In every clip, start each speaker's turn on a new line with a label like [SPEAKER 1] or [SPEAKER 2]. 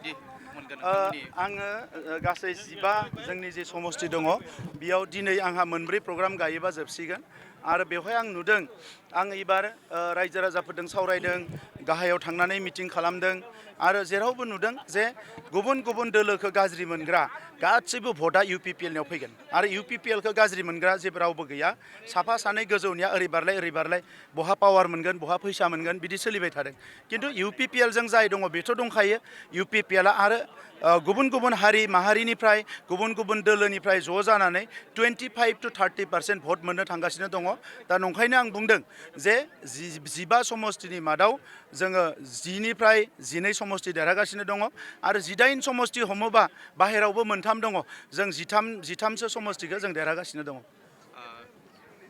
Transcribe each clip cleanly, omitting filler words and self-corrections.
[SPEAKER 1] माबायदि मोनगोन नोंथांमोननि
[SPEAKER 2] आङो गासै 15 जोंनि जे समस्ति दङ बेयाव दिनै आंहा मोनब्रै प्रग्राम गायोबा जोबसिगोन आरो बेवहाय आं नुदों आं एबार रायजो राजाफोरजों सावरायदों गाहायाव थांनानै मिटिं खालामदों आरो जेरावबो नुदों जे गुबुन गुबुन दोलोखौ गाज्रि मोनग्रा गासैबो भटआ UPPLनियाव फैगोन आरो UPPLखौ गाज्रि मोनग्रा जेबो रावबो गैया साफा सानै गोजौनिया ओरै बारलाय बहा पावार मोनगोन बहा फैसा मोनगोन बिदि सोलिबाय थादों किन्तु UPPLजों जाय दङ बेथ' दंखायो UPPLआ आरो गुबुन गुबुन हारि माहारिनिफ्राय गुबुन गुबुन दोलोनिफ्राय ज' जानानै 25 to 30% भट मोननो थांगासिनो दङ दा नंखायनो आं बुंदों जे 15 समस्तिनि मादाव जोङो 10 निफ्राय 12 समस्ति देरहागासिनो दङ आरो 18 समस्ति हमोबा बाहेरावबो मोनथाम दङ जों 13सो समस्तिखौ जों देरहागासिनो दङ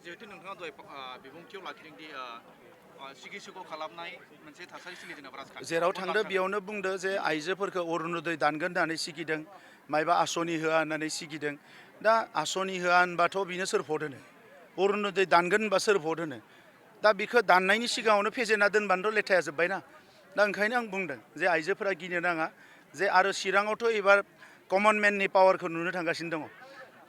[SPEAKER 1] जिहेतु नोंथाङा दहाय बिबुंथियाव लाखिदों दि सिगिसुख' खालामनाय मोनसे थासारि सोलिदों नामा राजखान्थि
[SPEAKER 2] जेराव थांदो बेयावनो बुंदो जे आइजोफोरखौ अरुणोदय दानगोन होननानै सिगिदों मायबा आसनि होआ होननानै सिगिदों दा आसनि होआ होनबाथ' बिनो सोर भट होनो अरुणोदय दानगोन होनबा सोर भट होनो दा बेखौ दाननायनि सिगाङावनो फेजेनना दोनबानोथ' लेथाया जोब्बायना दा ओंखायनो आं बुंदों जे आइजोफोरा गिनो नाङा जे आरो चिराङावथ' एबार कमन मेननि पावारखौ नुनो थांगासिनो दङ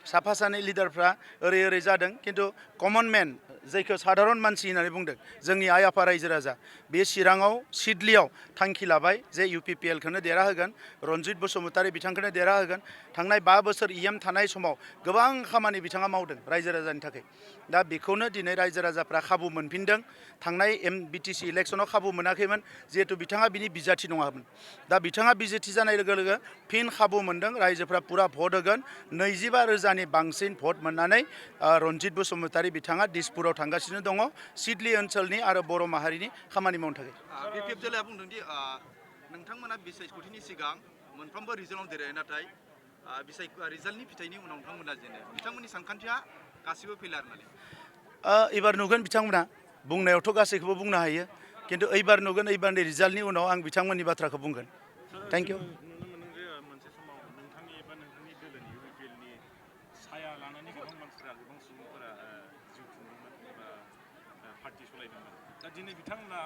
[SPEAKER 2] साफा सानै लिडारफ्रा ओरै जादों किन्तु कमन मेन जायखौ साधारन मानसि होननानै बुंदों जोंनि आइ आफा रायजो राजा बे चिराङाव सिडलियाव थांखि लाबाय जे UPPLखौनो देरहाहोगोन रन्जित बसुमतारी बिथांखौनो देरहाहोगोन थांनाय 5 बोसोर EM थानाय समाव गोबां खामानि बिथाङा मावदों रायजो राजानि थाखाय दा बेखौनो दिनै रायजो राजाफ्रा खाबु मोनफिनदों थांनाय BTC इलेक्सनाव खाबु मोनाखैमोन जिहेतु बिथाङा बिनि बिजाथि नङामोन दा बिथाङा बिजेथि जानाय लोगो लोगो फिन खाबु मोनदों रायजोफ्रा पुरा भट होगोन 25,000नि बांसिन भट मोननानै रन्जित बसुमतारी बिथाङा दिसपुराव थांगासिनो दङ सिडली ओनसोलनि आरो बर' माहारिनि खामानि मावनो थाखाय
[SPEAKER 1] BPFL बुंदों दि नोंथांमोना बिसायख'थिनि सिगां मोनफ्रोमबो रिजनाव देरहायो नाथाय रिजाल्टनि फिथाइनि उनाव नोंथांमोना जेनो बिथांमोननि सानखान्थिया गासिबो फेलार होननानै
[SPEAKER 2] एबार नुगोन बिथांमोना बुंनायावथ' गासैखौबो बुंनो हायो किन्तु एबार नुगोन एबारनि रिजाल्टनि उनाव आं बिथांमोननि बाथ्राखौ बुंगोन थेंक इउ
[SPEAKER 3] नुनो मोनो जे मोनसे समाव नोंथांनि एबा नोंथांनि दोलोनि UPPLनि साया लानानै गोबां मानसिफोरा गोबां सुबुंफोरा जिउ खुंदोंमोन एबा पार्टि सलायदोंमोन दा दिनै बिथांमोना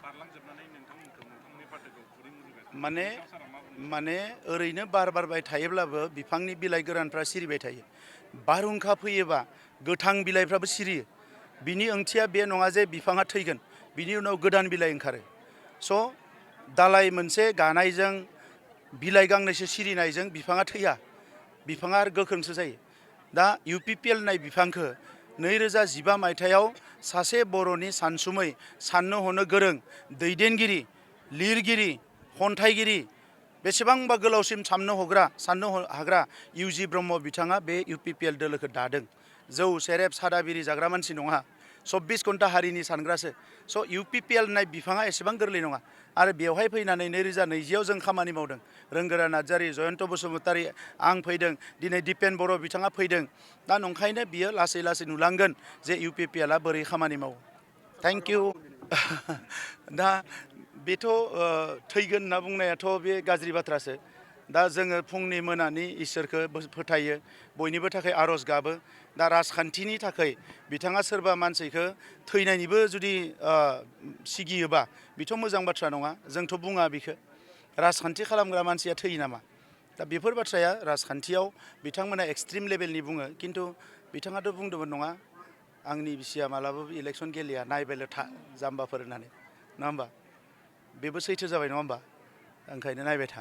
[SPEAKER 3] बारलांजोबनानै नोंथांमोननि पार्टिखौ खुरै मुजुगासिनो
[SPEAKER 2] माने ओरैनो बार बारबाय थायोब्लाबो बिफांनि बिलाइ गोरानफ्रा सिरिबाय थायो बारहुंखा फैयोबा गोथां बिलाइफ्राबो सिरियो बिनि ओंथिया बे नङा जे बिफाङा थैगोन बिनि उनाव गोदान बिलाइ ओंखारो स' दालाइ मोनसे गानायजों बिलाइ गांनैसो सिरिनायजों बिफाङा थैया बिफाङा आरो गोख्रोंसो जायो दा UPPL होननाय बिफांखौ 2015 मायथाइयाव सासे बर'नि सानसुमै साननो हनो गोरों दैदेनगिरि लिरगिरि खन्थाइगिरि बेसेबांबा गोलावसिम साननो हाग्रा UG ब्रह्म बिथाङा बे UPPL दोलोखौ दादों जौ सेरेब सादा बिरि जाग्रा मानसि नङा 24 घन्टा हारिनि सानग्रासो स' UPPL होननाय बिफाङा एसेबां गोरलै नङा आरो बेवहाय फैनानै 2020आव जों खामानि मावदों रोंगोरा नार्जारि जयन्त बसुमतारी आं फैदों दिनै दिपेन बर' बिथाङा फैदों दा नंखायनो बियो लासै लासै नुलांगोन जे UPPLआ बोरै खामानि मावो थेंक इउ दा बेथ' थैगोन होनना बुंनायाथ' बे गाज्रि बाथ्रासो दा जोङो फुंनि मोनानि इसोरखौ फोथायो बयनिबो थाखाय आर'ज गाबो दा राजखान्थिनि थाखाय बिथाङा सोरबा मानसिखौ थैनायनिबो जुदि सिगियोबा बेथ' मोजां बाथ्रा नङा जोंथ' बुङा बेखौ राजखान्थि खालामग्रा मानसिया थैयो नामा दा बेफोर बाथ्राया राजखान्थियाव बिथांमोना एक्सट्रिम लेभेलनि बुङो किन्तु बिथाङाथ' बुंदोंमोन नङा आंनि बिसिया मालाबाबो इलेक्सन गेलेया नायबायल' था जाम्बाफोर होननानै नङा होमबा बेबो सैथो जाबाय नङा होमबा ओंखायनो नायबाय था